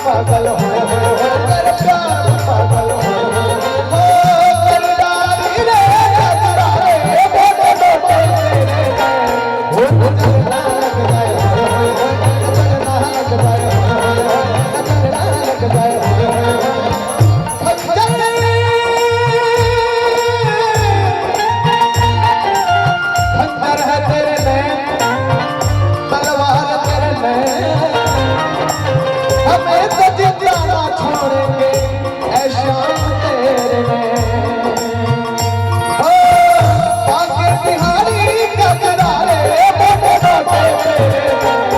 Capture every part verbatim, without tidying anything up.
पागल हो, हो, हो, तेरे प्यार में पागल हो, हो, हो, तेरी डाली रे, तेरी डाली रे, बोले, बोले, तेरे, हो, नजर ना लग जाए, हो, हो, हो, नजर ना लग जाए, हो, हो, हो, नजर ना लग जाए, हो, हो, हो। खंजर है तेरे नैन, तलवार तेरे नैन, हमें तो जिंदा ना छोड़ेंगे, ऐ श्याम तेरे नैन। ओ, बांके बिहारी का दिल रे, बोले, बोले, तेरे नैन।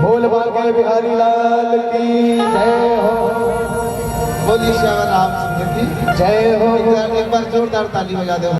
बोल बांके बिहारी लाल की जय हो। बोलिए श्याम रामचंद्र की जय हो। एक बार, एक बार जोरदार ताली बजा दो।